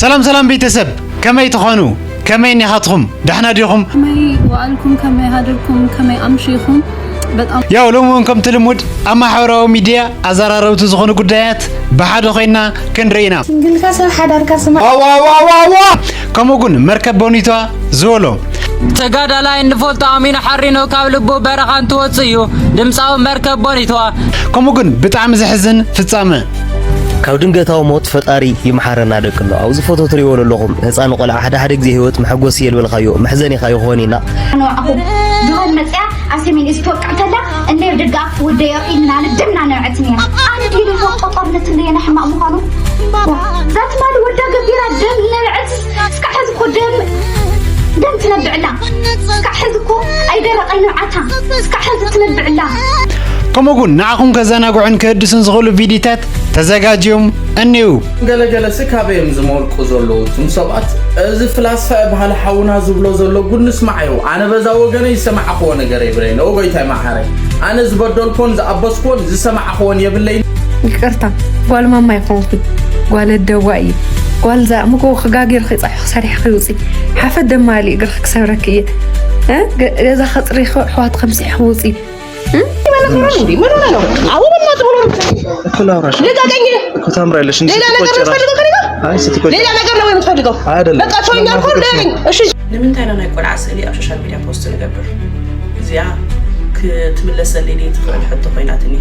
ሰላም ሰላም ቤተሰብ፣ ከመይ ትኾኑ? ከመይ እኒኻትኹም? ዳሕና ዲኹም? ከመይ ውዓልኩም? ከመይ ሃደርኩም? ከመይ ኣምሺኹም? በጣም ያው ሎሚ እውን ከምቲ ልሙድ ኣብ ማሕበራዊ ሚድያ ኣዘራረብቲ ዝኾኑ ጉዳያት ብሓደ ኮይና ክንርኢ ኢና። ሲንግልካ ሰብ ሓዳርካ ስማዕ። ከምኡ እውን መርከብ ቦኒቷ ዝበሎ ተጋዳላይ እንፈልጦ ኣሚኑ ሓሪኑ ካብ ልቡ በረኻ እንትወፅእ እዩ ድምፃዊ መርከብ ቦኒትዋ። ከምኡ ግን ብጣዕሚ ዘሕዝን ፍጻመ። ካብ ድንገታዊ ሞት ፈጣሪ ይምሓረና ደቅኖ። ኣብዚ ፎቶ ትሪእዎ ዘለኹም ህፃን ቆልዓ ሓደ ሓደ ግዜ ህይወት መሐጎሲ የልበልካዮ መሕዘኒኻ ይኾን ኢና። ንዕኹም ዝኾን መፅያ ኣብ ሰሜን እዝ ትወቅዕ ተላ እንደ ደጋ ወደዮ ኢልና ንደምና ነብዕት ነይራ። ኣንድ ኢሉ ይወቅጦ ጦርነት እንደየና ሕማቕ ምዃኑ ዛትማል ወዳ ገቢራ ደም ነብዕት እስካዕ ሕዚ እኮ ደም ደም ትነብዕላ። እስካዕ ሕዚ እኮ ኣይደረቐይ ንብዓታ። እስካዕ ሕዚ ትነብዕላ። ከምኡ እውን ንዓኹም ከዘናግዑን ከህድሱን ዝኽእሉ ቪዲታት ተዘጋጅዮም እኒው። ገለገለሲ ካበይ እዮም ዝመልቁ ዘለዉ እቱም ሰባት? እዚ ፍላስፋ ይበሃል ሓውና ዝብሎ ዘሎ ጉድ ንስማዓዮ። ኣነ በዛ ወገነይ ዝሰማዕኽዎ ነገር የብለይን። ኦ ጎይታይ መሓረይ። ኣነ ዝበደልኮን ዝኣበስኮን ዝሰማዕኽዎን የብለይን። ይቅርታ ጓል ማማ ይኮንኩ ጓል ደዋ እየ ጓል ዛ ምጎ ክጋጊር ክፀሕ ክሰርሕ ክውፂ ሓፈት ደማሊ እግር ክሰብረክ እየ ገዛ ከፅሪ ኣሕዋት ከምስሕ ክውፂ ምን ሆነ ነው? አሁን እናት ብሎ ልቀቀኝ። ሌላ ነገር የምትፈልገው ከኔ ጋር? ሌላ ነገር ነው የምትፈልገው? በቃ ተወኝ አልኩህ። እሺ ንምንታይ ኢና ናይ ቆልዓ ስእሊ ኣብ ሶሻል ሚድያ ፖስት ንገብር? እዚኣ ክትምለሰለይ ዘይትኽእል ሕቶ ኮይናትኒ።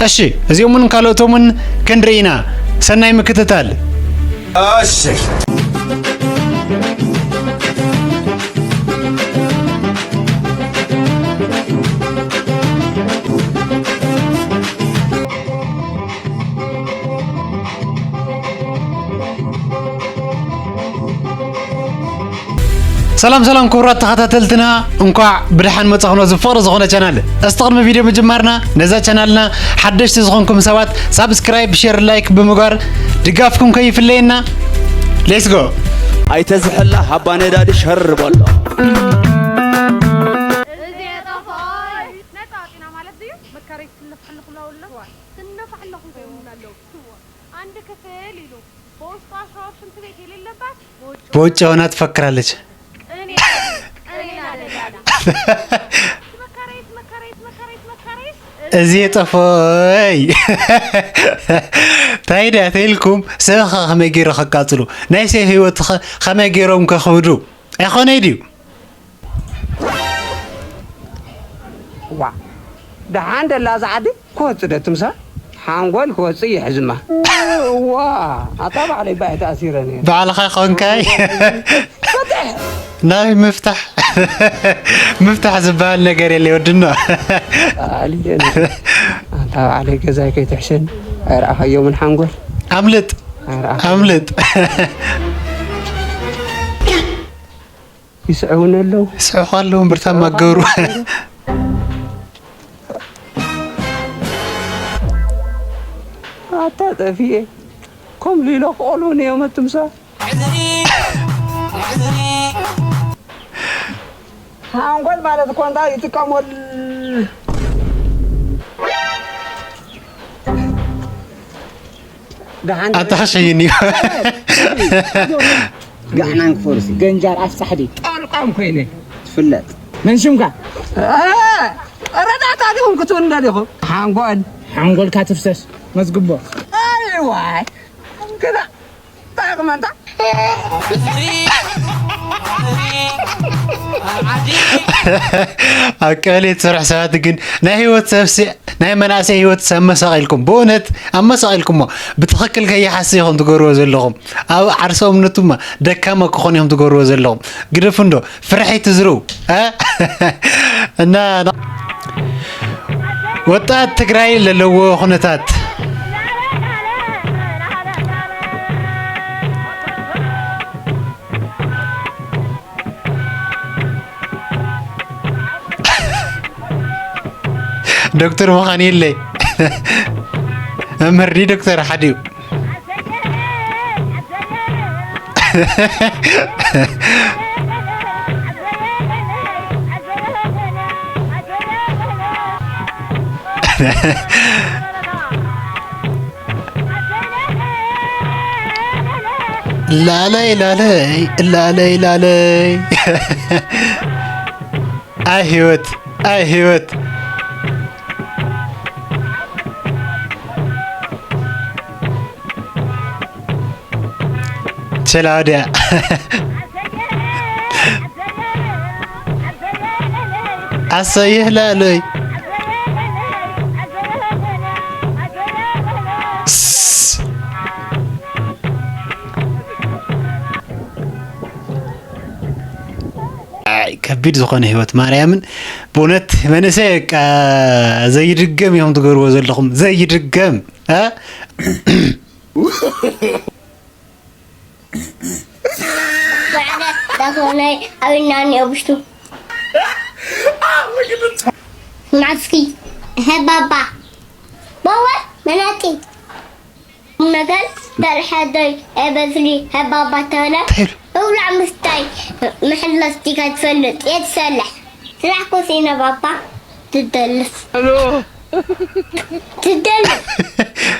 እሺ እዚኦምን ካልኦቶምን ክንርኢ ኢና። ሰናይ ምክትታል። እሺ ሰላም ሰላም ክቡራት ተኸታተልትና፣ እንኳዕ ብደሓን መጻኹም ኣብዚ ፍቕሪ ዝኾነ ቻናል። እስቲ ቅድሚ ቪድዮ ምጅማርና ነዛ ቻናልና ሓደሽቲ ዝኾንኩም ሰባት ሳብስክራይብ፣ ሼር፣ ላይክ ብምግባር ድጋፍኩም ከይፍለየና። ሌትስ ጎ። ኣይተዝሕላ ሃባ ነዳዲ ሸር በሎ። ነፃ ወፂና ማለት ድዩ? መካረይ ትነፍሐልኩም ኣለኹ ትነፍሐልኩም ኣለኹ። አንድ ክፍል ይሉ በውስጡ ሻወር ሽንት ቤት የሌለባት በውጭ ሆና ትፈክራለች። እኔ እኔ ናደዳዳ እዚ የጠፈይ ታይ ድያ ተይልኩም? ሰብኻ ከመይ ገይሩ ከቃጽሉ ናይ ሰብ ህይወት ከመይ ገይሮም ከኽብዱ ኣይኾነይ ድዩ? ዋ ደሓን ደላ እዛ ዓዲ ክወፅእ ዶ ትምሳ ሓንጎል ክወፅእ ይሕዝማ። ዋ ኣታ ባዕለይ ባይ ተኣሲረ ነይረ። ባዕልኻ ኮንካይ ናይ ምፍታሕ ምፍታሕ ዝበሃል ነገር የለ ወድኖ። ኣታ ባዕለይ ገዛይ ከይትሕሸኒ ኣይረኣኻዮምን ሓንጎል ኣምልጥ ኣምልጥ። ይስዕቡኒ ኣለዉ። ይስዕቑ ኣለዉ እምብርታ ማገሩ። ኣታ ጠፊኤ ከም ሊሎ ክቐልቡኒ እዮም ኣቱም ሰባት። ሓንጎል ማለት እኮ እንታይ ይጥቀመሉ? ኣታ ኸሸይኒ እዩ። ጋሕናን ክፈርሲ ገንጃር ኣፍ ጻሕሊ ጠርቋም ኮይነ ትፍለጥ መን ሽምካ ረዳእታ ዲኹም ክትውንዳ ዲኹም ሓንጎል ሓንጎልካ ትፍሰስ መዝግቦ ኣይዋይ ግዳ ጣቅመንታ ኣብ ቀበሌ ትሰርሑ ሰባት ግን ናይ ህይወት ሰብሲ ናይ መናእሰይ ህይወት ኣመሳቒልኩም ብእውነት ኣመሳቒልኩሞ ብትኽክል ከይሓስ ኢኹም ትገብርዎ ዘለኹም ኣብ ዓርሰ እምነቱማ ደካማ ክኾኑ እዮም ትገብርዎ ዘለኹም ግደፉ እንዶ ፍርሒ ትዝርው እና ወጣት ትግራይ ለለዎ ኩነታት ዶክተር ምዃን የለይ መምህር ዲ ዶክተር ሓዲኡ ላለይ ላለይ ላለይ ላለይ። ኣይ ህይወት፣ ኣይ ህይወት። ቸላውድያ። ኣሰይህ ላለይ። ኣይ፣ ከቢድ ዝኾነ ህይወት ማርያምን። ብእውነት መንእሰይ በቃ ዘይድገም እዮም ትገብርዎ ዘለኹም፣ ዘይድገም፣ እ? ጓዕለ ዳኾናይ ኣበይና እኒኦ ብሽቱ ናስኪ ሀባባ በወ መናጢ ነገር ደርሐደይ ኤበስሊ ሀባባ ተበለ እውላዕ ምስታይ ምሕለስ ዲካ ትፈልጥ የትሰለሕ ስራሕ ኮሲነ ባባ ትደልፍ ትደልፍ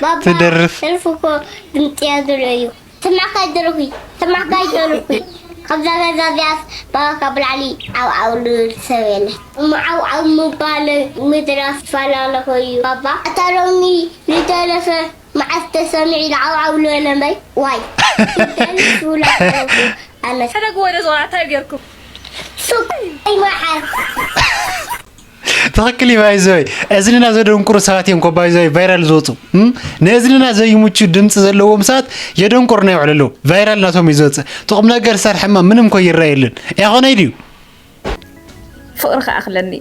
ባባ ትደርፍ። ሰልፍ እኮ ድምፅያ ዘሎ እዩ። ስማዕካ ይደልኩ ስማዕካ ይደልኩ ካብዛ ገዛ እዚኣስ ባባ ካብ ላዕሊ ዓው ዓው ልብል ሰብ የለ። እሞ ዓው ዓው ምባል ምድራፍ ዝፈላለ እዩ ባባ። ኣታ ሎሚ ዝደለፈ መዓስ ተሰሚዑ ኢሉ ዓው ዓው ልበለ እምበይ ዋይ ትደልፍ ውላ ኣለኩ ኣነስ። ሕደግ ወደ ዞና እንታይ ጌርኩም? ሱቅ ኣይመሓር ትኽክል እዩ ባይዘወይ። እዝንና ዘደንቁሩ ሰባት እዮም ኮ ባይዘወይ ቫይራል ዝወፁ። እም? ንእዝንና ዘይምቹ ድምፂ ዘለዎም ሰባት የደንቁርና ይውዕሉ ኣለዉ። ቫይራል ናቶም እዩ ዝወፅእ። ትቑም ነገር ሰርሐማ ምንም ኮ ይረኣየሉን። ኣይኾነይ ድዩ? ፍቕሪ ከኣኽለኒ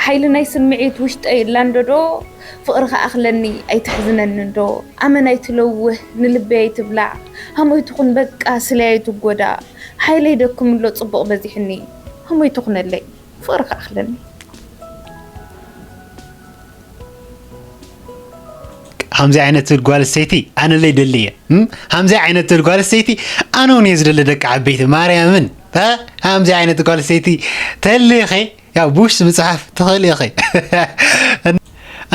ሓይሊ ናይ ስምዒት ውሽጠይ እላንደዶ ፍቕሪ ከኣኽለኒ ኣይትሕዝነኒ እንዶ ኣመን ኣይትለውህ ንልበይ ኣይትብላዕ ሃሞይ ትኹን በቃ ስለይ ኣይትጎዳእ ሓይለይ ደክም ኣሎ ጽቡቕ በዚሕኒ ሃሞይ ትኹነለይ ፍቕሪ ከኣኽለኒ። ሃምዚ ዓይነት ትብል ጓል ሰይቲ ኣነ ለይ ደሊ እየ። እም? ሃምዚ ዓይነት ትብል ጓል ሰይቲ ኣነ እውን እየ ዝደሊ ደቂ ዓበይቲ ማርያምን። እ? ሃምዚ ዓይነት ጓል ሰይቲ ተልኺ ያው ብውሽጢ ምጽሓፍ ትኽእል ኢኺ።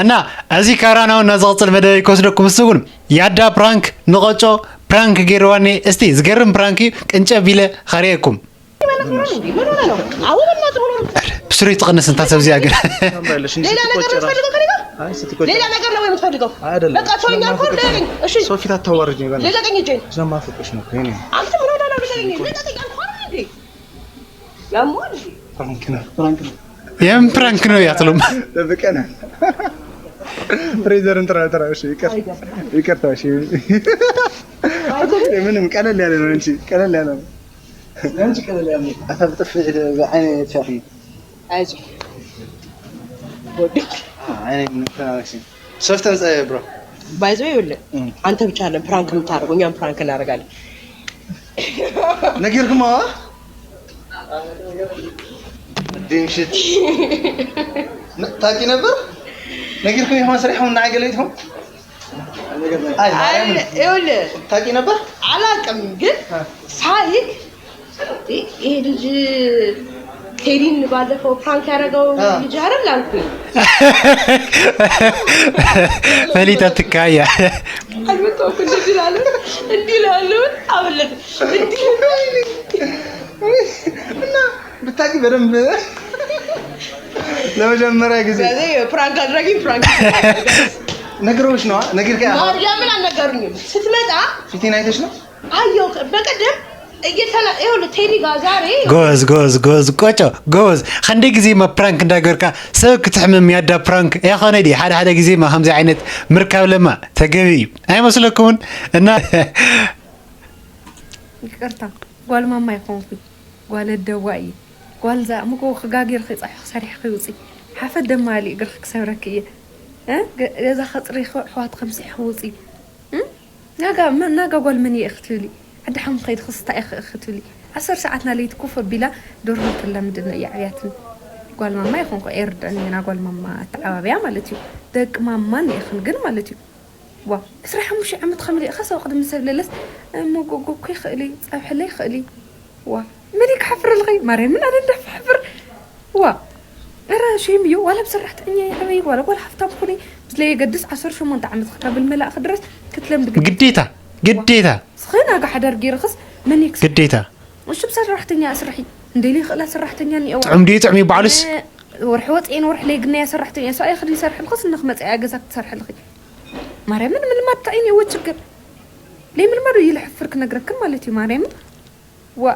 እና እዚ ካራና እውን እናዝቕጽል መደበይ ክወስደኩም እሱ እውን ያዳ ፕራንክ ንቐጮ ፕራንክ ገይርዋኒ እስቲ ዝገርም ፕራንክ እዩ ቅንጨብ ኢለ ኸርእየኩም። ምን ሆነ ነው? አሁን እናት ብሎ ብስሩ ትቕንስ እንታ ሰብ እዚኣ ግን ሌላ ነገር ነው የምትፈልገው ከኔ ጋር? ሌላ ነገር ነው የምትፈልገው? አይደለም። በቃ ተወኝ አልኩህ። ልቀቀኝ። እሺ ሰው ፊት አታዋርጅኝ። በእናትሽ። ልቀቀኝ እጄን። ስለማፈቅርሽ ነው እኮ የኔ። አንተ ምን ሆነህ ነው ልቀቀኝ? ልቀቀኝ አልኩህ አይደል እንዴ? ያማል እንዴ? ፕራንክ ነው። የምን ፕራንክ ነው ያትሉም ጠብቀናል። ፍሬዘርን ጥራ ጥራ። እሺ ይቅር- ይቅርታ። እሺ ምንም ቀለል ያለ ነው እንጂ ቀለል ያለ ነው። ለምንጭ ቀለል ያለ አታ ብጥፍዕ ብዓይነ ትሻኺ አይዞህ አይነ ምንፈራረክሲ ሶፍት ተምጻ ብሮ ባይዞ ይኸውልህ አንተ ብቻ አይደለም ፕራንክ የምታደርገው እኛም ፕራንክ እናደርጋለን። ነጊርክማ ድምሽት ታቂ ነበር ነጊርኩም ይሆን ስሪሕኩም እና ገለይትኩም አይ ማርያም ይኸውልህ ታቂ ነበር አላውቅም ግን ሳይክ ይሄ ልጅ ቴዲን ባለፈው ፕራንክ ያደረገው ልጅ አይደል አልኩኝ። ፈሊጣ ትካያ አልመጣሁም እንደዚህ ላለ እንዲህ ላለ አበለጥ እንዲህ እና ብታቂ በደንብ ለመጀመሪያ ጊዜ ስለዚህ ፕራንክ አድራጊ ፕራንክ ነግረውሽ ነዋ። ነግር ማርያምን አልነገሩኝም። ስትመጣ ፊቴን አይተሽ ነው አየው በቀደም እየተና ይኸውልህ ቴዲ ጋር ዛሬ ጎዝ ጎዝ ጎዝ ቆጮ ጎዝ። ክንደይ ግዜማ ፕራንክ እንዳገርካ ሰብ ክትሕምም ያዳ ፕራንክ ያኾነ ድዩ? ሓደ ሓደ ግዜማ ከምዚ ዓይነት ምርካብ ለማ ተገቢ እዩ ኣይመስለኩምን? እና ይቅርታ ጓል ማማ ይኾንኩኝ ጓል ኣደዋ እየ ጓል ዛ ምጎ ክጋጊር ክፀሑ ክሰሪሕ ክውፅእ ሓፈት ደማሊ እግርክ ክሰብረክ እየ እ? ገ- ገዛ ከፅሪኽ ኣሕዋት ከምስሕ ክውፅእ እ? ናጋ መ- ናጋ ጓል መን እየ ክትብሊ ዓዲ ሓሙም ከይድ ክስታ እየ ክእ ክትብሊ ዓሰርተ ሰዓት ናለይቲ ኮፍ ኣቢላ ዶርሆ ተላምድና እያ ዕብያትን ጓል ማማ ይኹን ኮ ኣይርድአን እየ ናጓል ማማ ኣተዓባብያ ማለት እዩ ደቂ ማማን እየኽን ግን ማለት እዩ ዋ ዕስራ ሓሙሽተ ዓመት ከምሊእኻ ሰው ቅድሚ ሰብ ለለስ መጎጎ እኮ ይኽእል እዩ ፀብሕለ ይኽእል እዩ ዋ መን ክሓፍረልኺ ማርያምን ኣነ እንዳፍሕፍር ዋ እረ ሸም እዩ ዋላ ብሰራሕተኛ ይዕበይ ዋላ ጓል ሃፍታም ኩኒ ምስለ የገድስ ዓሰርተ ሸሞንተ ዓመት ክካብል መላእኺ ድረስ ክትለምድ ግዲ ግዴታ ግዴታ ስኽን ኣጋ ሓዳር ገይርኽስ መን ይክስ ግዴታ እሱ ብሰራሕተኛ ስርሒ እንደሊ ይኽእላ ሰራሕተኛ እኒአዋ ጥዑም ድዩ ጥዑም ይባዕሉስ ወርሒ ወፅኤን ወርሒ ለይግናያ ሰራሕተኛ እሱ ኣይኽድ ይሰርሕልኽስ እንኽመፅያ ገዛ ክትሰርሕልኺ ማርያምን ምልማድ እንታይ እኒአዎ ችግር ለይምልማዱ ይልሕፍር ክነግረክን ማለት እዩ ማርያምን ዋ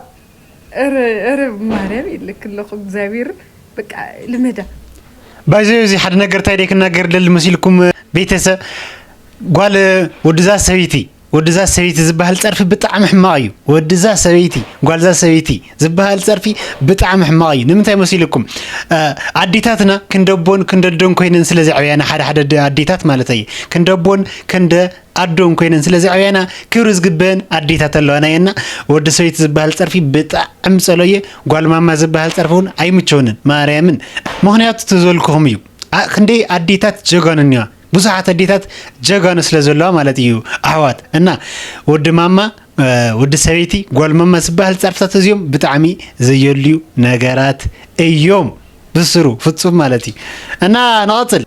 ኧረ ኧረ ማርያም ይልክ ኣለኹ እግዚኣብሔር በቃ ልመዳ ባይዘ እዚ ሓደ ነገር እንታይ ደይ ክናገር ደሊ መሲልኩም ቤተሰብ ጓል ወድዛ ሰበይቲ ወድዛ ሰበይቲ ዝበሃል ፀርፊ ብጣዕሚ ሕማቕ እዩ። ወድዛ ሰበይቲ ጓልዛ ሰበይቲ ዝበሃል ፀርፊ ብጣዕሚ ሕማቕ እዩ። ንምንታይ መሲልኩም ኣዴታትና ክንደቦን ክንደዶን ኮይነን ስለ ዘዕበያና ሓደ ሓደ ኣዴታት ማለት እየ ክንደቦን ክንደ ኣዶን ኮይነን ስለ ዘዕበያና ክብሪ ዝግበአን ኣዴታት ኣለዋና እየና። ወዲ ሰበይቲ ዝበሃል ፀርፊ ብጣዕሚ ፀሎየ ጓል ማማ ዝበሃል ፀርፊ እውን ኣይምቸውንን ማርያምን ምክንያቱ ትዘልክኹም እዩ። ክንደይ ኣዴታት ጀጋኑ እኒዋ ብዙሓት ኣዴታት ጀጋኑ ስለ ዘለዋ ማለት እዩ ኣሕዋት እና ወዲ ማማ ወዲ ሰበይቲ ጓል ማማ ዝበሃል ፃርፍታት እዚኦም ብጣዕሚ ዘየልዩ ነገራት እዮም ብስሩ ፍፁም ማለት እዩ እና ንቐፅል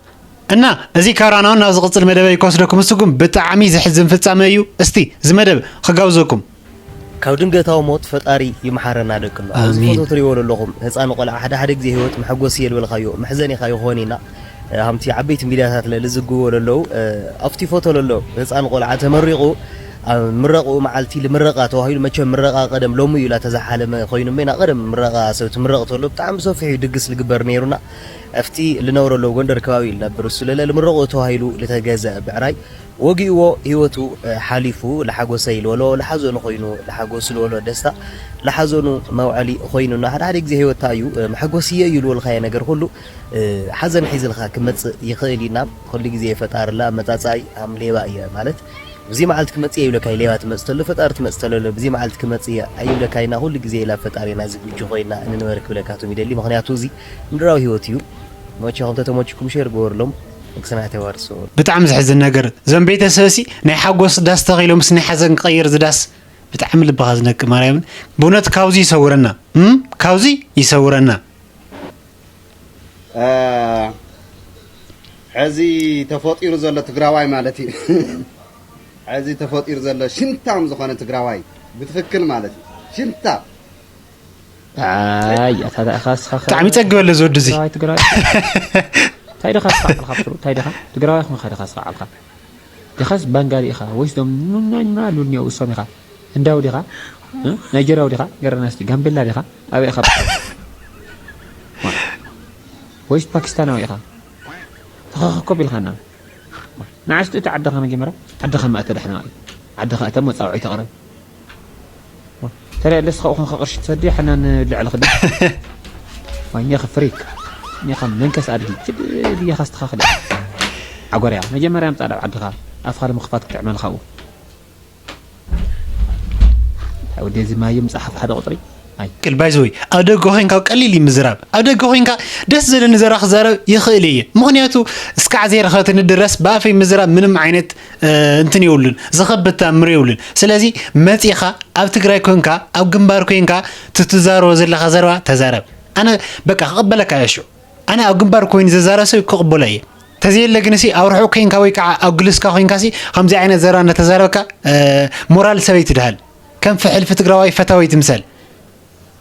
እና እዚ ካራና እውን ናብ ዝቕፅል መደበይ ክወስደኩም እሱ ግን ብጣዕሚ ዘሕዝን ፍፃመ እዩ እስቲ እዚ መደብ ክጋብዘኩም ካብ ድንገታዊ ሞት ፈጣሪ ይምሓረና ደቅና ኣብዚ ፎቶ ትሪእዎ ዘለኹም ህፃን ቆልዓ ሓደ ሓደ ግዜ ህይወት መሐጎሲ የልበልካዮ መሕዘኒኻ ይኾን ኢና ሃምቲ ዓበይቲ ሚድያታት ለልዝግዎ ለለው ኣብቲ ፎቶ ለሎ ህፃን ቆልዓ ተመሪቑ ኣብ ምረቕኡ መዓልቲ ልምረቓ ተባሂሉ መቸም ምረቓ ቀደም ሎሚ እዩ ላተዝሓለመ ኮይኑ ሜና ቀደም ምረቓ ሰብ ትምረቕ ተሎ ብጣዕሚ ሰፊሕ እዩ ድግስ ልግበር ነይሩና ኣብቲ ልነብረሎ ጎንደር ከባቢ እዩ ልነብር እሱ ለለ ልምረቑ ተባሂሉ ልተገዘ ብዕራይ ወጊእዎ ህይወቱ ሓሊፉ ልሓጎሰይ ልበሎ ልሓዘኑ ኮይኑ ልሓጎሱ ልበሎ ደስታ ልሓዘኑ መውዐሊ ኮይኑ እና ሓደ ሓደ ግዜ ህይወታ እዩ መሐጎስየ እዩ ልበልካዮ ነገር ኩሉ ሓዘን ሒዝልካ ክመፅእ ይኽእል ኢና ኩሉ ግዜ ፈጣርላ መፃፃይ ኣም ሌባ እየ ማለት ብዚ መዓልቲ ክመፅእ የብለካ ሌባ ትመፅ ተሎ ፈጣሪ ትመፅ ተሎ ብዚ መዓልቲ ክመፅእ ኣይብለካ ኢና ኩሉ ግዜ ላ ፈጣሪና ዝግጁ ኮይና እንንበር ክብለካቶም ይደሊ ምክንያቱ እዚ ምድራዊ ህይወት እዩ መቸኹም ተተመችኩም ሼር ግበርሎም ንግስና ተዋርሶ ብጣዕሚ ዘሕዝን ነገር እዞም ቤተሰብ ሲ ናይ ሓጎስ ዳስ ተኺሎም ስ ናይ ሓዘን ክቐይር ዝዳስ ብጣዕሚ ልብኻ ዝነቅ ማርያምን ብእውነት ካብዚ ይሰውረና እም? ካብዚ ይሰውረና ሕዚ ተፈጢሩ ዘሎ ትግራዋይ ማለት እዩ ሕዚ ተፈጢሩ ዘሎ ሽንታም ዝኾነ ትግራዋይ ብትኽክል ማለት እዩ ሽንታ ኣይ ኣታ ደኣ ኢኻ እስኻ ከ ብጣዕሚ ይጸግበለ እዚ ወዲ እዚ ትግራዋይ ትግራዋይ እንታይ ደኻ እስኻ ዓልኻ ብስሩ እንታይ ደኻ ትግራዋይ ኹንኻ ደኻ እስኻ ዓልኻ ደኻስ ባንጋሊ ኢኻ ወይስ ዶም ኑናና ሉኒ ውሶም ኢኻ ህንዳዊ ዲኻ ናይጀርያዊ ዲኻ ገረናስቲ ጋምቤላ ዲኻ ኣበይ ኢኻ ወይስ ፓኪስታናዊ ኢኻ ተኸኸኮብ ኢልኻና ንዓስቲ እቲ ዓድኻ መጀመርያ ዓድኻ ማእተ ዳሕና እዩ ዓድኻ እተ መፃውዒ ተቕረብ ተሪያ ደስ ካብኡ ኮንካ ቅርሺ ትሰዲ ሓናን ልዕሊ ክዲ ዋኛ ክፍሪክ ኒኻ መንከስ ኣድጊ ክዲ ድያኻ ኣስተኻኽል ዓጎርያ መጀመርያ ምፃ ናብ ዓድኻ ኣፍኻ ንምኽፋት ክጥዕመልካ ኣብኡ ወዲ እዚ ማየ ምፅሓፍ ሓደ ቁፅሪ ኣይ ቅል ባይዘወይ ኣብ ደገ ኮይንካ ቀሊል እዩ ምዝራብ ኣብ ደገ ኮይንካ ደስ ዝለኒ ዘራ ክዛረብ ይኽእል እየ ምኽንያቱ እስካዕ ዘይረኸትኒ ድረስ ብኣፈይ ምዝራብ ምንም ዓይነት እንትን የብሉን ዘኸብት ተኣምር የብሉን ስለዚ መፂኻ ኣብ ትግራይ ኮንካ ኣብ ግንባር ኮንካ ትትዛረቦ ዘለኻ ዘረባ ተዛረብ ኣነ በቃ ክቕበለካ እየ ሽዑ ኣነ ኣብ ግንባር ኮይኑ ዝዛረብ ሰብ ክቕበሎ እየ ተዘየለ ግን ሲ ኣብ ርሑቕ ኮይንካ ወይ ከዓ ኣብ ግልስካ ኮይንካ ሲ ከምዚ ዓይነት ዘረባ እናተዛረብካ ሞራል ሰበይቲ ድሃል ከም ፍሕልፊ ትግራዋይ ፈታወይ ትምሰል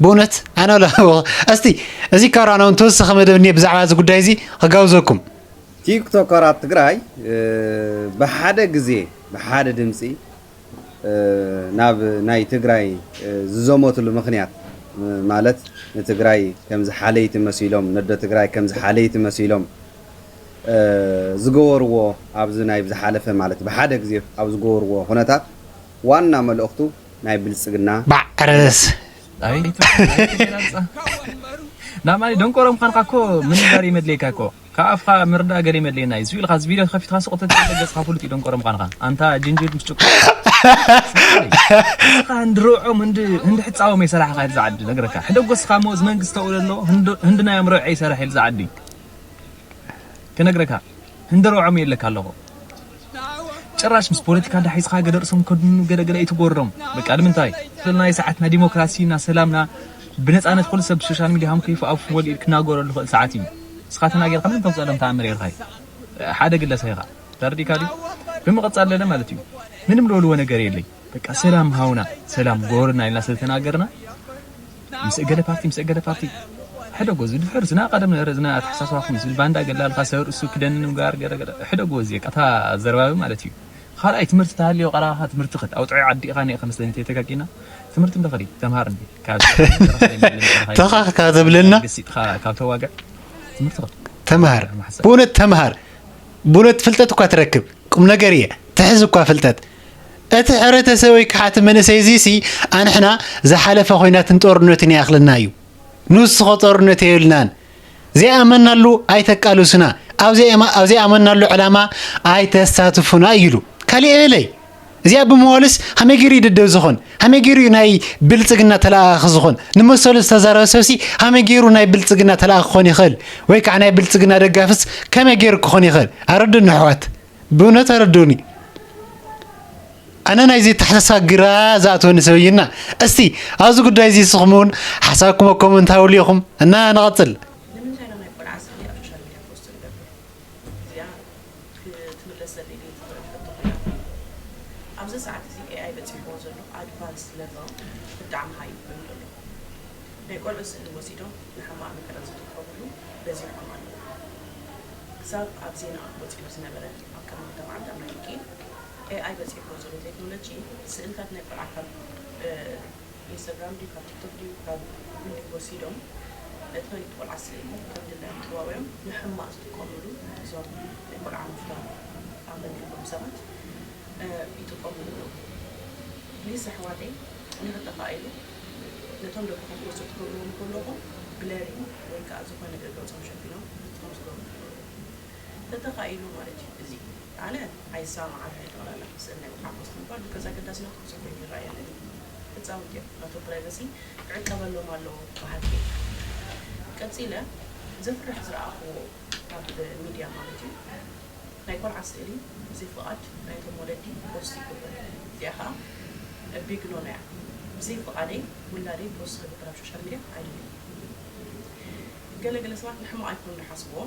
ብእውነት ኣነ ለ እስቲ እዚ ካራና እውን ተወሰኸ መደብ እኒየ ብዛዕባ እዚ ጉዳይ እዚ ክጋብዘኩም ቲክቶከራት ትግራይ ብሓደ ግዜ ብሓደ ድምፂ ናብ ናይ ትግራይ ዝዘመትሉ ምኽንያት ማለት ንትግራይ ከም ዝሓለይቲ መሲሎም ነዶ ትግራይ ከም ዝሓለይቲ መሲሎም ዝገበርዎ ኣብዚ ናይ ዝሓለፈ ማለት ብሓደ ግዜ ኣብ ዝገበርዎ ኩነታት ዋና መልእኽቱ ናይ ብልፅግና ባዕረስ ናማኒ ደንቆሮ ምዃንካ እኮ ምንጋር ይመድለየካ እኮ ካብ ኣፍካ ምርዳእ ገለ ይመድለየና እዩ ዝብልካ እዚ ቪድዮ ከፊትካ ስቆተ ገጽካ ፍሉጥ እዩ ደንቆሮ ምዃንካ ኣንታ ጅንጅል ምስ ጭቁ ንስኻ ህንዲ ርብዖም ህንዲ ህንዲ ሕጻቦም ኣይሰራሕኻ ኢሉ ዝዓዲ ነግረካ ሕደጎስኻ እሞ እዚ መንግስቲ ተውለ ኣሎ ህንዲ ናይ ኣምርዖ ይሰርሕ ኢሉ ዝዓዲ ክነግረካ ህንዲ ርብዖም የለካ ኣለኹ ጭራሽ ምስ ፖለቲካ እንዳሒዝካ ገለ ርእሶም ከድኑ ገለ ገለ ኣይትጎርሮም በቃ ንምንታይ ስለናይ ሰዓትና ዲሞክራሲና ሰላምና ብነፃነት ኩሉ ሰብ ብሶሻል ሚድያ ሃም ከይፉ ኣፉ ወሊድ ክናገረሉ ክእል ሰዓት እዩ ንስኻ ተናጊርካ ምንም ተምፅኦ ሎም ተኣምር የርካይ ሓደ ግለሰብ ኢኻ ተረዲእካ ድዩ ብምቕፃል ለለ ማለት እዩ ምንም ዝበልዎ ነገር የለይ። በቃ ሰላም ሃውና፣ ሰላም ጎርና ኢልና ስለተናገርና ምስ እገለ ፓርቲ፣ ምስ እገለ ፓርቲ ሕደጎ ዝድሕር ዝና ቀደም ነበረ ዝና ኣተሓሳስባኹም ዝብል ባንዳ ገላልካ ሰብ ርእሱ ክደኒ ጋር ገለ ገለ ሕደጎ እዚ በቃ እታ ዘረባቢ ማለት እዩ። ካልኣይ ትምህርቲ ተሃልዮ ቀረባኻ ትምህርቲ ክድ ኣውጥዑ ዓዲኻ ኔ ከመስለኒ ተተጋጊና ትምህርቲ እንዶ ከዲ ተምሃር እንዲ ካብ ተኻኽካ ዘብለና ገሲጥኻ ካብ ተዋግዕ ትምህርቲ ክድ ተምሃር ማሕሰብ ብእውነት ተምሃር ብእውነት ፍልጠት እኳ ትረክብ ቁም ነገር እየ ትሕዝ እኳ ፍልጠት እቲ ሕብረተሰብ ወይ ከዓ እቲ መንእሰይ እዚ ሲ ኣንሕና ዝሓለፈ ኮይናትን ጦርነትን ይኣኽለና እዩ ንስኾ ጦርነት የብልናን ዘይኣመናሉ ኣይተቃልሱና ኣብ ዘይኣመናሉ ዕላማ ኣይተሳትፉና ይሉ ካሊእ የብለይ እዚኣ ብምባሉስ ሃመይ ገይሩ እዩ ደደብ ዝኾን ሃመይ ገይሩ እዩ ናይ ብልፅግና ተለኣኣኺ ዝኾን ንመሰሉ ዝተዛረበ ሰብሲ ሃመይ ገይሩ ናይ ብልፅግና ተለኣኣኺ ክኾን ይኽእል ወይ ከዓ ናይ ብልፅግና ደጋፍስ ከመይ ገይሩ ክኾን ይኽእል ኣረዱኒ ኣሕዋት ብእውነት ኣረዱኒ ኣነ ናይዚ ተሓሳስባ ግራ ዝኣትወኒ ሰብ እዩና እስቲ ኣብዚ ጉዳይ እዚ ንስኹም እውን ሓሳብኩም ኣብ ኮመንት ሃብሉ ኢኹም እና ንቐፅል ንምንታይ ኢና ናይ ቆልዓ ስእሊ ኣብ ሶሻል ሚድያ ፖስት ንገብር? እዚኣ ክትምለሰለይ ዘይትኽእል ሕቶ ኮይና። ኣብዚ ሰዓት እዚ ኤኣይ በፂሕዎ ዘሎ ኣድቫንስ ለቨል ብጣዕሚ ሃይ እዩ ኮይኑ ዘሎ። ናይ ቆልዑ ስእሊ ወሲዶም ንሕማቕ ነገራት ዝጥቀምሉ በዚሖም ኣለዉ። ክሳብ ኣብ ዜና ወፂኡ ዝነበረ ኣብ ቅድሚ ክልተ መዓልቲ ኣብ ናይ ዩኬ ኤኣይ በፂሕዎ ዘሎ ቴክኖሎጂ ስእልታት ናይ ቆልዓ ካብ ኢንስታግራም ድዩ ካብ ቲክቶክ ድዩ ካብ ጉግል ድዩ ወሲዶም ነቲ ናይ ቆልዓ ስእሊ ከም ድላዮም ጠዋውዮም ንሕማቕ ዝጥቀምሉ እዞም ናይ ቆልዓ ምፍታው ኣመልኪቶም ሰባት ይጥቀምሉ ኣለዉ። ፕሊስ ኣሕዋተይ ንኽተኻኢሉ ነቶም ደቅኹም ፖስት ክትገብርዎም ከለኹም ብለሪንግ ወይ ከዓ ዝኾነ ገገፆም ሸፊኖም ከም ዝገብሩ ተተኻኢሉ ማለት እዩ። እዚ ኣነ ኣይሰማማዓን እየ ጠቕላላ ስእሊ ናይ ቆልዓ ፖስት ምግባር because ኣገዳስነቱ ብዙሕ ኮይኑ ይረኣየኒ ህፃውንቲ እዮም ናቶም ፕራይቨሲ ክዕቀበሎም ኣለዎ በሃልቲ እየ። ቀፂለ ዘፍርሕ ዝረኣኽዎ ኣብ ሚድያ ማለት እዩ ናይ ቆልዓ ስእሊ ብዘይ ፍቓድ ናይቶም ወለዲ ፖስት ይግበር እዚኣ ከዓ ቢግ ኖ ኖ እያ። ብዘይ ፍቓደይ ውላደይ ፖስት ክገብር ኣብ ሶሻል ሚድያ ኣይደልን። ገለ ገለ ሰባት ንሕማቕ ኣይኮኑን ዝሓስብዎ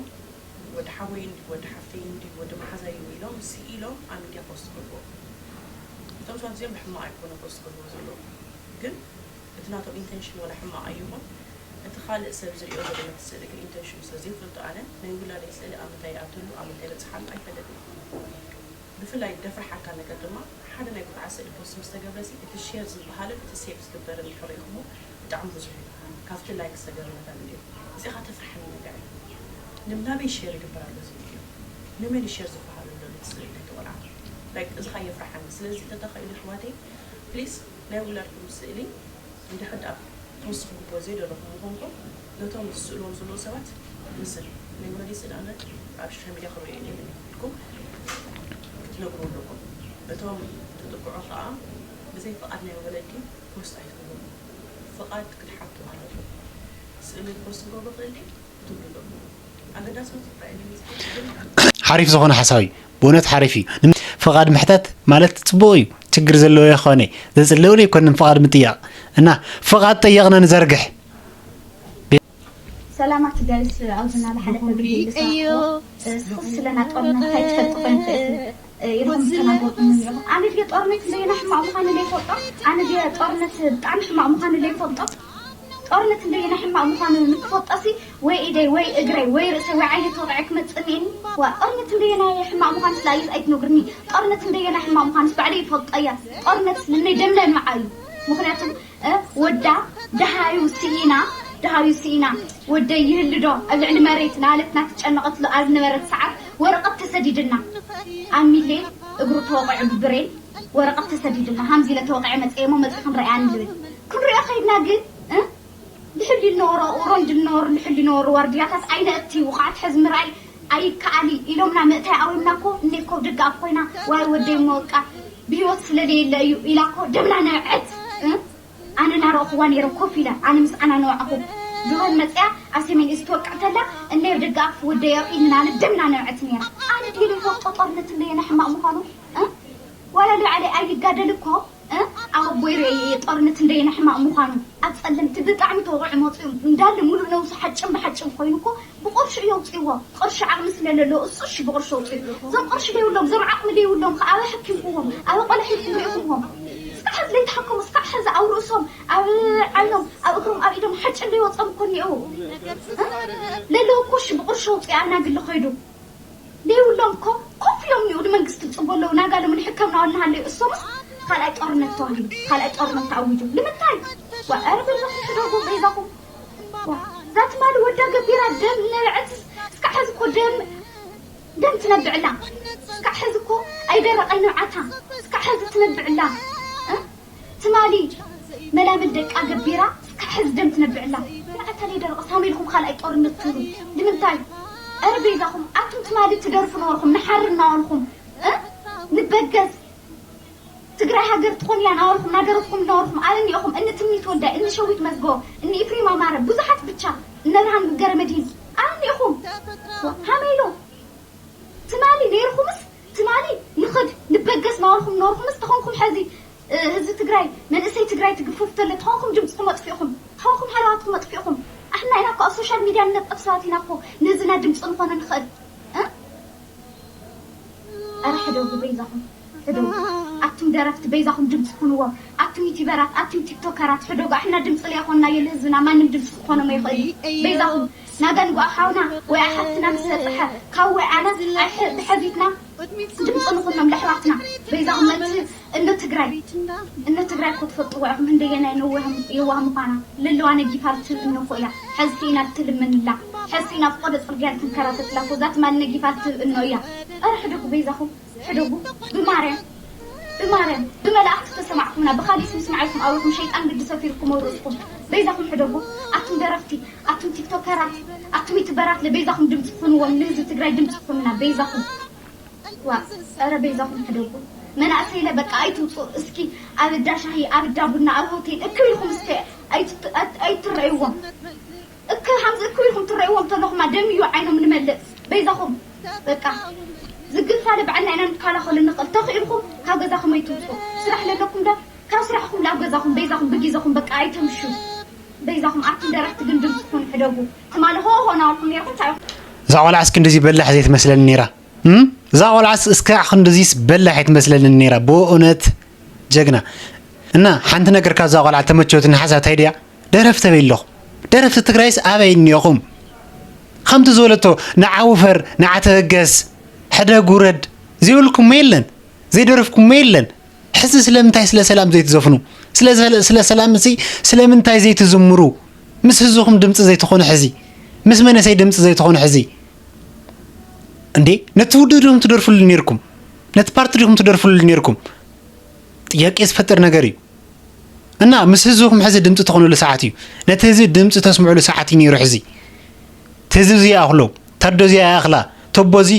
ወዲ ሓወይ እንዲ ወዲ ሓፍተይ እንዲ ወዲ መሓዛይ እዩ ኢሎም ስኢሎም ኣብ ሚድያ ፖስት ክገብርዎ እቶም ሰባት እዚኦም ብሕማቕ ኣይኮነ ፖስት ክገብርዎ ዘለዎም ግን እቲ ናቶም ኢንተንሽን ወላ ሕማቕ ኣይኹን እቲ ካልእ ሰብ ዝሪኦ ዘሎ ነቲ ስእሊ ግን ኢንተንሽኑ ስለ ዘይፈልጦ ኣነ ናይ ውላደይ ስእሊ ኣብ ምንታይ ይኣትሉ ኣብ ምንታይ በፅሓሉ ኣይፈልጥን ብፍላይ ደፍርሓካ ነገር ድማ ሓደ ናይ ቆልዓ ስእሊ ፖስት ምስ ተገብረሲ እቲ ሼር ዝበሃልን እቲ ሴቭ ዝግበርን እንድሕር ርኢኹሞ ብጣዕሚ ብዙሕ እዩ ካብቲ ላይክ ዝተገበረ መታን እንድዩ እዚ ኸዓ ተፍርሓኒ ነገር እዩ ንናበይ ሼር ይግበር ኣሎ እዚ ቪድዮ ንመን እዩ ሼር ዝበሃል ኣሎ ነቲ ስእሊ ናይቲ ቆልዓ ላይክ እዚ ኸዓ የፍርሓኒ ስለዚ ተተኸኢሉ ኣሕዋተይ ፕሊስ ናይ ውላድኩም ስእሊ እንድሕር ደኣ ተወስኹ ክብሎ ዘይደለኹ ምኾንኩም ነቶም ዝስእልዎም ዘለዉ ሰባት ምስል ናይ ወለዲ ስእሊ ኣነ ኣብ ሶሻል ሚድያ ክርእዮ የለን ኢልኩም ክትነግሩ ኣለኩም እቶም ትጥቅዑ ከዓ ብዘይ ፍቓድ ናይ ወለዲ ፖስት ኣይትግበሩ ፍቓድ ክትሓቱ ኣለኩም ስእሊ ፖስት ክገብሩ ክእል ድየ ክትብሉ ኣለኩም ኣገዳስነቱ ጥራይ እዩ ዝብል ግን ሓሪፍ ዝኾነ ሓሳብ እዩ ብእውነት ሓሪፍ እዩ ፍቓድ ምሕታት ማለት ፅቡቕ እዩ ችግር ዘለዎ ይኾነ ዘፅልእ እውን ኣይኮንን ፍቓድ ምጥያቕ እና ፍቓድ ጠየቕና ንዘርግሕ ሰላማት ጋይስ ኣብዝና ዝሓለፈ ቪድዮ ዝሰማዕኩዎ ስኽስ ስለና ጦርነት እንታይ ትፈልጡ ኮይንኩ ኢልኩም ዝተናገርኩም ነይርኩም ኣነ ድየ ጦርነት እንደየና ሕማቕ ምዃኑ ዘይፈልጦ ኣነ ድየ ጦርነት ብጣዕሚ ሕማቕ ምዃኑ ዘይፈልጦ ጦርነት እንደየና ሕማቕ ምዃኑ ንክፈልጦሲ ወይ ኢደይ ወይ እግረይ ወይ ርእሰይ ወይ ዓይነይ ተወቒዐ ክመፅእ እኒኤኒ ዋ ጦርነት እንደየና ሕማቕ ምዃኑ ስለ ኣየስ ኣይትነግርኒ ጦርነት እንደየና ሕማቕ ምዃኑስ ባዕለይ ይፈልጦ እያ ጦርነት ስለነይ ደምና ንብዓ እዩ ምኽንያቱ ወዳ ደሃዩ ስኢና ደሃዩ ስኢና ወደይ ይህልዶ ኣብ ልዕሊ መሬት ናለት ናትጨነቐትሉ ኣብ ዝነበረት ሰዓት ወረቐት ተሰዲድልና ኣሚሌ እግሩ ተወቒዑ ብብሬን ወረቐት ተሰዲድልና ሃምዚ ኢለ ተወቒዐ መፀየሞ መፅኢ ክንረኣያ ንብል ክንሪኦ ከይድና ግን ብሕሊ ኖሮ ሮንድ ኖር ንሕሊ ኖር ዋርድያታት ኣይነእቲ ውቕዓት ሕዚ ምርኣይ ኣይከኣል እዩ ኢሎምና ምእታይ ኣዊምና እኮ እኔ እኮ ደጋኣፍ ኮይና ዋይ ወደይ እሞ በቃ ብህይወት ስለለየለ እዩ ኢላ እኮ ደምና ነብዐት ኣነ ናረእኽዋ ነይረ ኮፍ ኢለ ኣነ ምስኣና ነውዓኹ ድሮን መፅያ ኣብ ሰሜን እዝ ትወቅዕ ተላ እነይ ደጋኣፍ ወደይ ኣርኢኒ ኣነ ደምና ነብዐት ነይራ ኣነ ድየ ዘይፈልጦ ጦርነት እንደየና ሕማቕ ምዃኑ ዋላ ልባዕለይ ኣይጋደል እኮ ኣቦይ ርእየ ጦርነት እንደየና ሕማቕ ምዃኑ ኣብ ጸለምቲ ብጣዕሚ ተውቕዕ መፅኡ እንዳለ ሙሉእ ነብሱ ሓጭን ብሓጭን ኮይኑ እኮ ብቕርሺ እዩ ኣውፅእዎ። ቅርሺ ዓቕሚ ስለለሎ እሱ እሺ ብቕርሺ ኣውፅኡ። እዞም ቅርሺ ዘይብሎም እዞም ዓቕሚ ዘይብሎም ከ ኣበ ሓኪምኩዎም ኣበ ቆልዓ ሒዝኩም ርኢኹምዎም? እስካዕ ሕዚ ዘይተሓከሙ እስካዕ ሕዚ ኣብ ርእሶም ኣብ ዓይኖም ኣብ እግሮም ኣብ ኢዶም ሓጭን ዘይወፆም እኮ እኒአው። ለለዉ እኮ እሺ ብቕርሺ ኣውፅኡ ኣናግሊ ከይዱ ዘይብሎም እኮ ኮፍ ኢሎም እኒኡ ንመንግስቲ ይፅቡ ኣለዉ። ናጋሎም ንሕከምና እናሃለዩ እሶምስ ካልኣይ ጦርነት ተዋሂዱ ካልኣይ ጦርነት ተኣዊጁ ንምንታይ? ዋ ኧረ በይዛኹም ሕደጉ በይዛኹም። ዋ እዛ ትማሊ ወዳ ገቢራ ደም ነበዐት እስካዕ ሕዚ እኮ ደም ደም ትነብዕላ እስካዕ ሕዚ እኮ ኣይደረቐይ ንብዓታ እስካዕ ሕዚ ትነብዕላ። ትማሊ መላምል ደቃ ገቢራ እስካዕ ሕዚ ደም ትነብዕላ። ንዓታ ለይደረቐ ሳመ ኢልኩም ካልኣይ ጦርነት ትብሉ ንምንታይ? ኧረ በይዛኹም ኣቱም ትማሊ ትደርፉ ነበርኩም ንሓሪ እናበልኩም እ ንበገስ ትግራይ ሃገር ትኾን እያ ናበልኩም ናገረትኩም ነበርኩም ኣበኒ ኢኹም እኒ ትምኒት ወልዳይ እኒ ሸዊት መዝገቦ እኒ ኢፍሬም ኣማረ ብዙሓት ብቻ እነ ብርሃን ገረመድሂን ኣበኒ ኢኹም ሃመ ኢሉ ትማሊ ነይርኩምስ ትማሊ ንኽድ ንበገስ ናበልኩም ነበርኩምስ ተኾንኩም ሕዚ ህዝቢ ትግራይ መንእሰይ ትግራይ ትግፍፍ ተለ ተኾንኩም ድምፅኩም ኣጥፊእኹም ተኾንኩም ሃለዋትኩም ኣጥፊእኹም ኣሕና ኢና እኮ ኣብ ሶሻል ሚድያ ንነጥፍ ሰባት ኢና እኮ ንህዝብና ድምፂ ንኾነ ንኽእል እ? ኣረ ሕደጉ በይዛኹም ሕደጉ ኣቱም ደረፍቲ በይዛኹም ድምፂ ኩንዎም ኣቱም ዩቲበራት ኣቱም ቲክቶከራት ሕደጉ ኣሕና ድምፂ ለይኾንናዮ ንህዝብና ማንም ድምፂ ክኾኖም ኣይኽእል እዩ በይዛኹም ናጋ ንጉኣ ሓውና ወይ ሓፍትና ምስ በፅሐ ካብ ወይ ኣነ ብሐዚትና ድምፂ ንኹኖም ለሕዋትና በይዛኹም ነቲ እኖ ትግራይ እኖ ትግራይ እኮ ትፈልጥዎ ኢኹም እንደየናይ ነዋህ የዋህ ምዃና ለለዋ ነጊፋ ልትብል እኖ እኮ እያ ሐዚ ኢና ልትልምንላ ሐዚ ኢና ፍቆዶ ፅርግያ ልትንከራተትላ እኮ እዛ ትማሊ ነጊፋ ልትብል እኖ እያ ኧረ ሕደጉ በይዛኹም ሕደጉ ብማርያም ብማርያም ብመላእክቲ ተሰማዕኩምና ብካሊእ ስም ስምዓይኩም ኣውርኩም ሸይጣን ግዲ ሰፊርኩም ኣብ ርእስኩም በይዛኹም ሕደጉ ኣቱም ደረፍቲ ኣቱም ቲክቶከራት ኣቱም ዩቱበራት ለበይዛኹም ድምፂ ኩንዎም ንህዝቢ ትግራይ ድምፂ ኩንና በይዛኹም ዋ ኧረ በይዛኹም ሕደጉ መናእሰይ ለ በቃ ኣይትውፁ እስኪ ኣብ እንዳ ሻሂ ኣብ እንዳ ቡና ኣብ ሆቴል እክብ ኢልኩም እስኪ ኣይትረእይዎም እክ ሃምዚ እኩብ ኢልኩም ትረእይዎም ተለኹማ ደም እዩ ዓይኖም ንመልእ በይዛኹም በቃ ዝግፋለ ባዕልና ኢና ንከላኸሉ ንኽእል ተኽኢልኩም ካብ ገዛኹም ኣይትውፁ ስራሕ ለለኩም ዶ ካብ ስራሕኩም ላብ ገዛኹም በይዛኹም ብጊዘኹም በቃ ኣይተምሹ በይዛኹም ኣቱም ደረፍቲ ግን ድምፅኩም ሕደጉ ትማሊ ሆ ሆ ናበልኩም ነይርኩም እንታይ እዛ ቆልዓ እስኪ እንደዚ በላሕ ዘይትመስለኒ ነይራ እዛ ቆልዓስ እስካዕ ክንድዚስ በላሕ ኣይትመስለንን ነይራ ብእውነት ጀግና እና ሓንቲ ነገር ካብዛ ቆልዓ ተመቸወትኒ ሓሳብ እንታይ ድያ ደረፍቲ ኣበይ ኣለኹም ደረፍቲ ትግራይስ ኣበይ እኒኦኹም ከምቲ ዝበለቶ ንዓ ውፈር ንዓ ተበገስ ሕደግ ውረድ ዘይበልኩሞ የለን ዘይደረፍኩሞ የለን ሕዚ ስለምንታይ ስለ ሰላም ዘይትዘፍኑ ስለ ሰላም ሲ ስለምንታይ ዘይትዝምሩ ምስ ህዝብኹም ድምፂ ዘይትኾኑ ሕዚ ምስ መነሰይ ድምፂ ዘይትኾኑ ሕዚ እንዴ ነቲ ውድብ ዲኹም ትደርፍሉ ነርኩም ነቲ ፓርቲ ዲኹም ትደርፍሉ ነርኩም ጥያቄ ዝፈጥር ነገር እዩ እና ምስ ህዝብኹም ሕዚ ድምፂ ትኾኑሉ ሰዓት እዩ ነቲ ህዝቢ ድምፂ ተስምዑሉ ሰዓት እዩ ነይሩ ሕዚ እቲ ህዝቢ እዚ ይኣኽሎ ታዶ እዚ ይኣኽላ ተቦ እዚ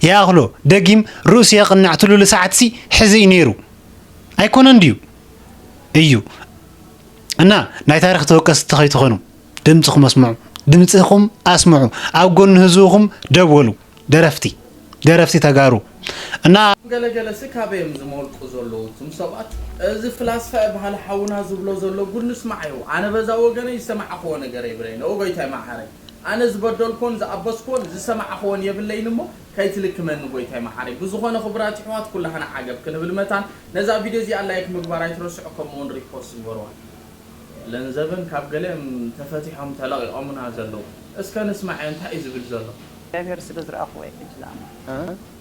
ይኣኽሎ ደጊም ርእሱ የቕንዕ ትሉሉ ሰዓት ሲ ሕዚ እዩ ነይሩ ኣይኮነን ድዩ እዩ እና ናይ ታሪኽ ተወቀስቲ ከይትኾኑ ድምፅኹም ኣስምዑ ድምፅኹም ኣስምዑ ኣብ ጎኒ ህዝብኹም ደው በሉ ደረፍቲ ደረፍቲ ተጋሩ እና ገለገለሲ ካበይ እዮም ዝመልቁ ዘለዉ እቱም ሰባት? እዚ ፍላስፋ ይበሃል ሓውና ዝብሎ ዘሎ ጉድ ንስማዓዮ። ኣነ በዛ ወገነይ ዝሰማዕኽዎ ነገር የብለይን። ኦ ጎይታይ መሓረይ። ኣነ ዝበደልክዎን ዝኣበስክዎን ዝሰማዕኽዎን የብለይን እሞ ከይትልክመኒ ጎይታይ መሓረይ። ብዝኾነ ክቡራት ይሕዋት ኩላህና ዓገብ ክንብል መታን ነዛ ቪድዮ እዚኣ ላይክ ምግባር ኣይትረስዑ ከምኡውን ሪፖስት ግበርዋ። ለንዘብን ካብ ገሊኦም ተፈቲሖም ተለቒቖምና ዘለዉ። እስከ ንስማዐዮ እንታይ እዩ ዝብል ዘሎ? እግዚኣብሔር ስለ ዝረኣኹዎ እየ ሕጂ ዝኣምን።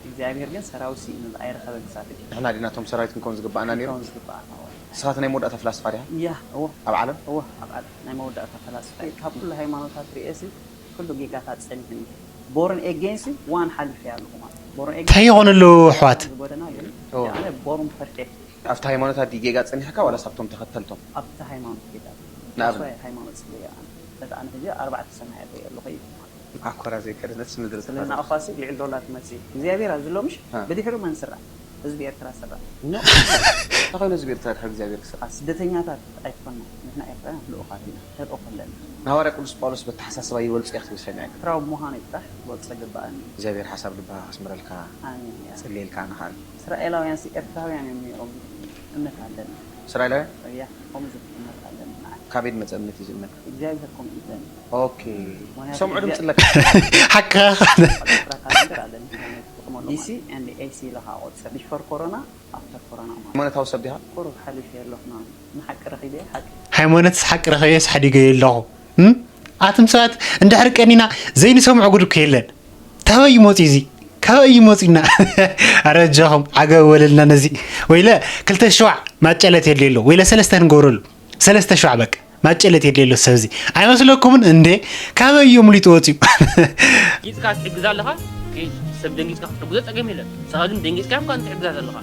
እግዚኣብሔር ግን ሰራዊት ስኢኑ ኣይረኸበን ክሳብ ሕጂ። ንሕና ዲና እቶም ሰራዊት ክንከውን ዝግባኣና ነይሩ? ክንከውን ዝግባኣና እዎ። ንስኻ እቲ ናይ መወዳእታ ፍላስፋ ዲኻ? ያ እዎ። ኣብ ዓለም? እዎ ኣብ ዓለም ናይ መወዳእታ ፈላስፋ እየ። ካብ ኩሉ ሃይማኖታት ርእየሲ ኩሉ ጌጋታት ጸኒሑኒ። ቦርን ኤጌንሲ ዋን ሓሊፈያ ኣለኹ ማለት እዩ። ቦርን ኤጌንሲ እንታይ ይኾን ኣሎ ኣሕዋት? ዝጎደና ግን ኣነ ቦርን ፐርፌክት ኣብቲ ሃይማኖት ኣዲ ጌጋ ጸኒሕካ ዋላስ ኣብቶም ተኸተልቶም? ኣብቲ ሃይማኖት ጌጋ ንኣብነት? ሃይማኖት ጽልያ ኣነ በቲ ኣነ ሕጂ ኣርባዕተ ሰማይ ኣበይ ኣለኹ እዩ ማለት እዩ። ኣኮራ ዘይከደነት ምድሪ ስለና ጥፋት። እኳሲ ልዕል ዶላ ትመጽእ እግዚኣብሔር ኣዝሎ ምሽ እ። ብድሕሩ መን ስራ ህዝቢ ኤርትራ ስራ እሞ እንታይ ኮይኑ ህዝቢ ኤርትራ ድሕሪ እግዚኣብሔር ክስራሕ? ስደተኛታት ኣይኮና ንሕና ኤርትራውያን ልኡኻት ኢና ተልእኾ ኣለና። ንሃዋርያ ቅዱስ ጳውሎስ በተሓሳስባ ይበልጾ ኢኻ ትብል ሰሚዐ። ኤርትራዊ ብምዃነይ ጥራሕ ክበልጾ ይግባኣኒ። እግዚኣብሔር ሓሳብ ልብኻ ከስምረልካ ኣሜን እያ። ጽልየልካ ንኽኣል። እስራኤላውያንሲ ኤርትራውያን እዮም ነይሮም እምነት ኣለና። እስራኤላውያን እያ ከምኡ ዝፍትነት ኣለና። ካበይ ዝመጸ እምነት እዩ ዝእመን? እግዚኣብሔር ከምኡ ይዘን ኦኬ። ምኽንያቱ ሰምዑ ድምፂ እግዚኣብሔር ኣለካ። ሓቅኻ ኣፍራካ ነገር ኣለና። ዲሲ and ኤሲ ኢለካ ቆጽር before corona after corona ማለት ሃይማኖታዊ ሰብ ዲኻ? ቁሩብ ሓሊፈ ኣለኹ ማለት ንሓቂ ረኺበ ሓቂ ሃይማኖትስ ሓቂ ረኸየስ ሓዲገዮ ኣለኹ። እም? ኣቱም ሰባት እንድሕር ቀኒና ዘይንሰምዖ ጉድ እኮ የለን። ታበይ እዩ መፂኡ እዚ? ካበይ እዩ መፂኡና? ኣረ ኣጆኹም ዓገብ በለልና ነዚ። ወይለ ክልተ ሸዋዕ ማጨለት የድልየሎ ወይለ ሰለስተ ክንገብረሉ ሰለስተ ሸዋዕ በቃ ማጨለት የድልየሎ ሰብ እዚ ኣይመስለኩምን እንዴ? ካበይ እዩ ሙሊጡ ወፂኡ? ደንጊፅካ ትሕግዝ ኣለኻ። ኦኬ፣ ሰብ ደንጊፅካ ክትሕግዞ ፀገም የለን። ንስኻ ግን ደንጊፅካ እኳ ትሕግዛ ዘለኻ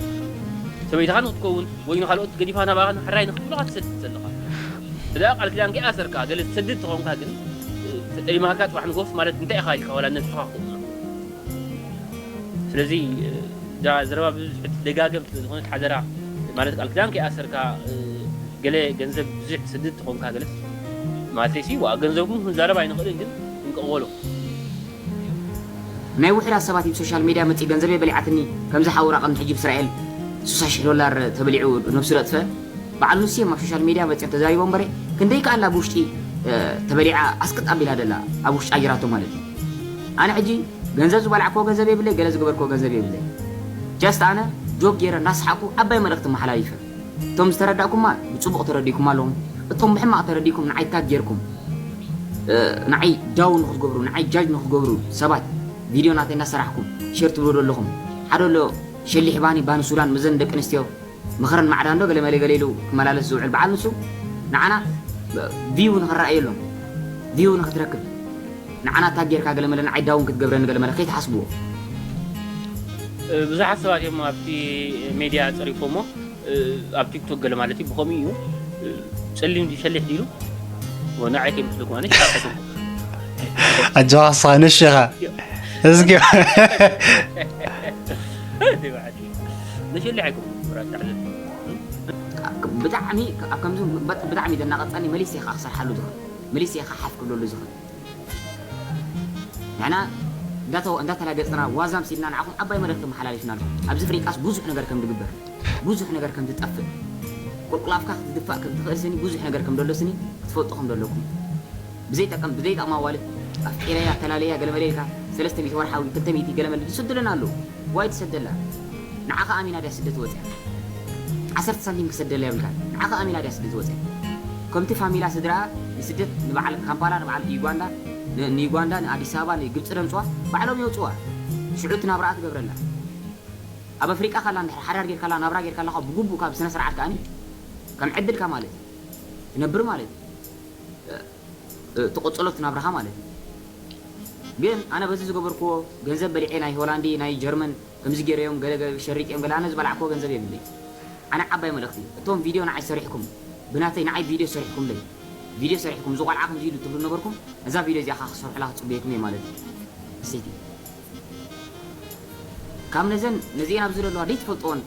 ሰበይትኻ ንክትከውን ወይ ንካልኦት ገዲፋ ናባኻ ንሕራይ ንክትብሎ ትሰድድ ዘለኻ። እዛ ቃል ኪዳን ከይኣሰርካ ገለ ትሰድድ ተኾንካ ግን ተጠሊማካ ፅባሕ ንጎስ ማለት እንታይ ኢኻ ኢልካ ዋላ ነብስኻ ክእምኖ። ስለዚ እዛ ዘረባ ብዙሕ ትደጋገም ስለ ዝኾነት ሓደራ ማለት ቃል ኪዳን ከይኣሰርካ ገለ ገንዘብ ብዙሕ ትሰድድ ተኾንካ ገለስ ማለተይ ሲ ዋ ገንዘብ እውን ክንዛረብ ኣይንኽእልን ግን ክንቀበሎ ናይ ውሕዳት ሰባት እዩ ብሶሻል ሜድያ መፅእ ገንዘበይ በሊዓትኒ ከምዚ ሓውራ ቅድሚ ሕጂ ብእስራኤል ስሳ ሽሕ ዶላር ተበሊዑ ነብሱ ዘጥፈ በዓል ንሱ እዮም ኣብ ሶሻል ሜድያ መፅኦም ተዛሪቦም በረ ክንደይ ከኣላ ብውሽጢ ተበሊዓ ኣስቅጥ ኣቢላ ደላ ኣብ ውሽጢ ኣጅራቶ ማለት እዩ ኣነ ሕጂ ገንዘብ ዝበላዕክዎ ገንዘብ የብለይ ገለ ዝገበርክዎ ገንዘብ የብለይ ጀስት ኣነ ጆክ ገይረ እናስሓቁ ዓባይ መልእክቲ መሓላሊፈ እቶም ዝተረዳእኩማ ብፅቡቕ ተረዲእኩም ኣለኹም እቶም ብሕማቕ ተረዲእኩም ንዓይ ታግ ጌርኩም ንዓይ ዳው ንክትገብሩ ንዓይ ጃጅ ንክትገብሩ ሰባት ቪድዮ ናተይ እናሰራሕኩም ሼር ትብሉ ኣለኹም ሓደ ኣሎ ሸሊሕ ባኒ ባኒ ሱዳን ምዘን ደቂ ኣንስትዮ ምኽርን ማዕዳ እንዶ ገለ መለ ገለ ኢሉ ክመላለስ ዝውዕል በዓል ንሱ ንዓና ቪው ንክረኣየሎም ቪው ንክትረክብ ንዓና ታግ ጌርካ ገለ መለ ንዓይ ዳውን ክትገብረኒ ገለ መለ ከይትሓስብዎ ብዙሓት ሰባት እዮም ኣብቲ ሜድያ ፀሪፎሞ ኣብ ቲክቶክ ገለ ማለት እዩ ብኸምኡ እዩ ፀሊም ድዩ ሸሊሕ ድዩ ንዓይ ከይመስለኩም ኣነ ሽካኩም ኣጆኻ ንስኻ ንሽ ኢኻ እስኪ ንሸሊሕ ኣይኮንኩም ብራታ ብጣዕሚ ኣብ ከምዚ ብጣዕሚ ዘናቐፀኒ መሊሰ ኢኻ ክሰርሓሉ ዝኽእል መሊሰ ኢኻ ሓፍ ክብለሉ ዝኽእል ንሕና እንዳተላገፅና ዋዛም ሲድና ንዓኹም ዓባይ መልእክቲ መሓላሊፍና ኣለኹም ኣብዚ ፍሪቃስ ብዙሕ ነገር ከም ዝግበር ብዙሕ ነገር ከም ዝጠፍእ ቁልቁል ኣፍካ ክትድፋእ ከም ትኽእል ስኒ ብዙሕ ነገር ከም ዘሎ ስኒ ክትፈልጡ ከም ዘለኩም ብዘይጠቀም ብዘይጠቅማ ዋልት ኣፍቂረያ ኣተላለያ ገለመለ ኢልካ ሰለስተ ሚእቲ ወርሓዊ ክልተ ሚእቲ ገለመለ ዝሰደለና ኣለዉ ዋይ ትሰደላ ንዓኻ ኣሚና ድያ ስደት ወፅያ ዓሰርተ ሳንቲም ክሰደላ የብልካ ንዓኻ ኣሚና ድያ ስደት ወፅያ ከምቲ ፋሚላ ስድራ ንስደት ንበዓል ካምፓላ ንበዓል ዩጋንዳ ንዩጋንዳ ንኣዲስ ኣበባ ንግብፂ ደምፅዋ ባዕሎም የውፅዋ ሽዑ እቲ ናብራኣ ትገብረላ ኣብ ኣፍሪቃ ካላ እንድሕር ሓዳር ጌርካላ ናብራ ጌርካላኻ ብግቡእ ካብ ስነ ስርዓት ከኣኒ ከም ዕድልካ ማለት እዩ ትነብር ማለት እዩ ትቐፅሎ ትናብራኻ ማለት እዩ ግን ኣነ በዚ ዝገበርክዎ ገንዘብ በሊዐ ናይ ሆላንዲ ናይ ጀርመን ከምዚ ገይረዮም ገለ ሸሪጥዮም ገለ ኣነ ዝበላዕክዎ ገንዘብ የብለይ ኣነ ዓባይ መልእኽቲ እቶም ቪድዮ ንዓይ ሰሪሕኩም ብናተይ ንዓይ ቪድዮ ሰሪሕኩምለይ ቪድዮ ሰሪሕኩም እዚ ቆልዓ ከምዚ ኢሉ ትብሉ ነበርኩም እዛ ቪድዮ እዚኣ ከዓ ክሰርሑላ ክፅበየኩም እየ ማለት እዩ ሰይቲ ካብ ነዘን ነዚአን ኣብዚ ዘለዋ ደይትፈልጥዎን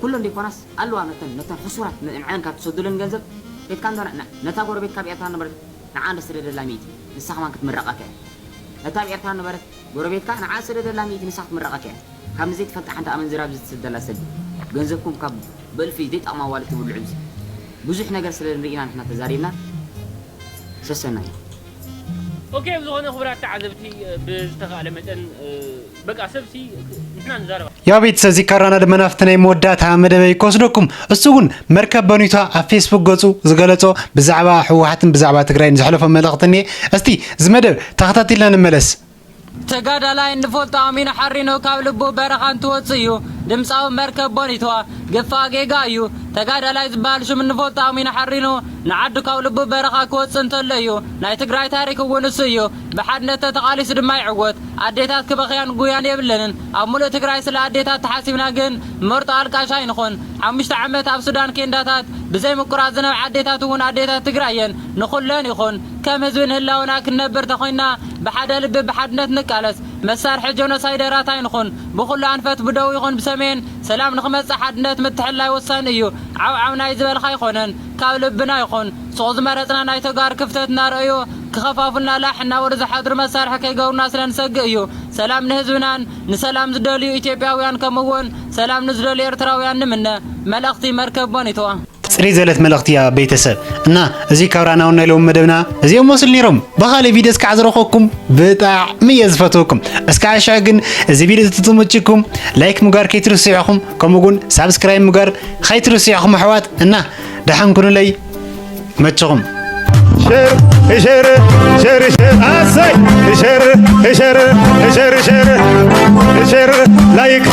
ኩለን ደይኮናስ ኣለዋ ነተን ነተን ሕሱራት ንዐን ካብ ትሰዱለን ገንዘብ ኬድካ እንዶ ነታ ጎረቤትካ ኣብ ኤርትራ ነበረት ንዓ እንደ ሰደደላ ሚእቲ ንሳ ከማን ክትምረቐካ እያ ነታ ኣብ ኤርትራ ነበረት ጎረቤትካ ንዓ ሰደደላ ሚእቲ ንሳ ክትምረቐካ እያ ካብ ንዘይትፈልጣ ሓንቲ ኣመንዝራ ኣብዚ ትሰደላ ሰዲ ገንዘብኩም ካብ ብእልፊ ዘይጠቕማ ዋልት ትብልዑ እዚ ብዙሕ ነገር ስለ ንርኢና ንሕና ተዛሪብና ሰሰናይ ኦኬ ብዝኾነ ክቡራት ተዓዘብቲ ብዝተኻእለ መጠን በቃ ሰብሲ ንሕና ንዛረባ ያው ቤተሰብ እዚ ካራና ድማ ናብቲ ናይ መወዳእታ መደበይ ክወስደኩም እሱ እውን መርከብ በኒቷ ኣብ ፌስቡክ ገፁ ዝገለፆ ብዛዕባ ህወሓትን ብዛዕባ ትግራይን ዘሕለፎ መልእኽቲ እኒኤ እስቲ እዚ መደብ ተኸታቲልና ንመለስ ተጋዳላይ እንፈልጦ ኣሚኑ ሓሪኑ ካብ ልቡ በረኻ እንትወፅእ እዩ ድምፃዊ መርከብ ቦኒትዋ ግፋ ጌጋ እዩ ተጋዳላይ ዝበሃል ሽም እንፈልጦ ኣሚኑ ሓሪኑ ንዓዱ ካብ ልቡ በረኻ ክወፅእ እንተሎ እዩ ናይ ትግራይ ታሪክ እውን እሱ እዩ ብሓድነት ተተቓሊሱ ድማ ይዕወት ኣዴታት ክበኽያን ጉያን የብለንን ኣብ ሙሉእ ትግራይ ስለ ኣዴታት ተሓሲብና ግን መርጦ ኣልቃሽ ኣይንኹን ሓሙሽተ ዓመት ኣብ ሱዳን ኬንዳታት ብዘይ ምቁራፅ ዝነብዓ ኣዴታት እውን ኣዴታት ትግራይ እየን ንኹለን ይኹን ከም ህዝቢ ንህላውና ክንነብር ተኾይንና ብሓደ ልቢ ብሓድነት ንቃለስ መሳርሒ ጀኖሳይደራት ኣይንኹን ብኹሉ ኣንፈት ብደቡብ ይኹን ብሰሜን ሰላም ንኽመፅእ ሓድነት ምትሕልላይ ወሳኒ እዩ ዓው ዓው ናይ ዝበልኻ ኣይኾነን ካብ ልብና ይኹን ሱቕ ዝመረፅና ናይ ተጋሩ ክፍተት እናረኣዩ ክኸፋፍሉና ላሕ እናበሉ ዝሓድሩ መሳርሒ ከይገብሩና ስለ ንሰግእ እዩ ሰላም ንህዝብናን ንሰላም ዝደልዩ ኢትዮጵያውያን ከምኡውን ሰላም ንዝደልዩ ኤርትራውያን ንምነ። መልእኽቲ መርከብ ቦኒቶ። ጽሪ ዘለት መልእኽቲ እያ ቤተሰብ። እና እዚ ካብ ራናውን ናይ ሎም መደብና እዚኦም መስሉ ነይሮም። ብኻልእ ቪድዮ እስካዕ ዝረኸብኩም ብጣዕሚ እየ ዝፈትወኩም። እስካዕ ሽዕ ግን እዚ ቪድዮ ተተመችኩም ላይክ ምግባር ከይትርስዑኹም፣ ከምኡ እውን ሳብስክራይብ ምግባር ከይትርስዑኹም ኣሕዋት። እና ደሓን ኩኑለይ መችኹም። ሸር ሸር ሸር ሸር ኣሰይ ሸር ሸር ሸር ሸር ሸር ላይክ